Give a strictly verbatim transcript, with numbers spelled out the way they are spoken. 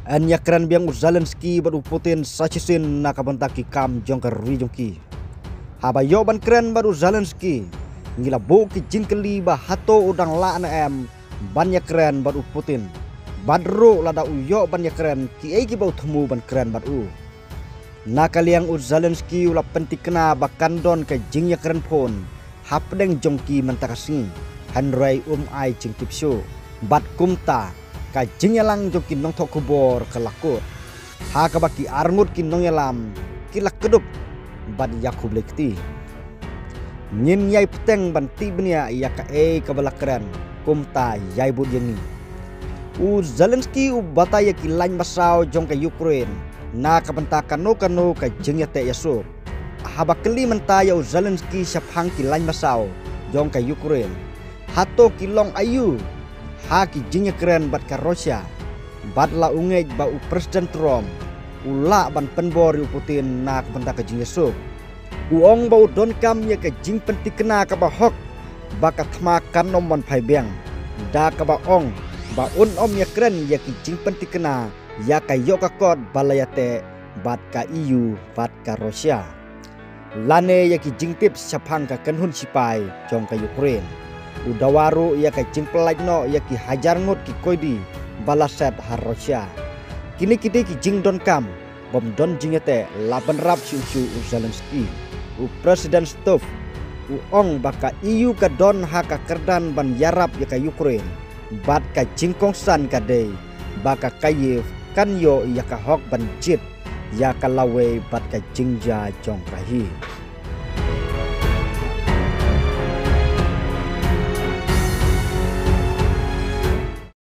Yn ïakren biang u Zelensky bad u Putin sa shisien na ka bynta ki kam jong ka ri jong ki. Haba ïoh ban kren bad u Zelensky, ngi la buh ki jingkylli ba hato u dang lah ne em ban ïakren bad u Putin. Bad ruh lada u ïoh ban ïakren, kiei kiba u thmu ban kren bad u. Na ka liang u Zelensky u la pynthikna ba kan don ka jingïakren phone hapdeng jong ki mynta ka sngi, hynrei um ai jingtip shuh. Bad kumta, ka jingïalang jong ki nongthoh khubor ka la kut, ha kaba ki arngut ki nongïalam ki la kdup bad ïa khublei kti. Ngin ïai bteng ban tip bniah ïa kaei kaba la kren, kumta ïai bud ïa ngi. U Zelensky u batai ïa ki lain basaw jong ka Ukraine na ka bynta kano kano ka jingïateh ïasuk. Haba kylli mynta ïa u Zelensky shaphang ki lain basaw jong ka Ukraine, hato ki long aïu ha ki jingïakren bad ka Russia, bad la u ngeit ba u President Trump u lah ban pynbor ïa u Putin na ka bynta ka jingïasuk. U ong ba u donkam ïa ka jingpynthikna kaba hok ba ka thma kan ym wan phai biang, da kaba ong ba un ym ïakren ïa ki jingpynthikna ïa ka ïoh ka kot ba la ïateh bad ka E U bad ka Russia, lane ïa ki jingtip shaphang ka kynhun sipai jong ka Ukraine. U dawa ruh ïa ka jingpyllait noh ïa ki hajar ngut ki koidi ba la set ha Russia. Kine ki dei ki jingdonkam bym don jingïateh la bynrap shuh shuh u Zelensky. U President Stubb u ong ba ka E U ka don ha ka kyrdan ban ïarap ïa ka Ukraine, bad ka jingkongsan ka dei ba ka Kyiv kan ïoh ïa ka hok ban jied ïa ka lawei bad ka jingjia jong ka hi.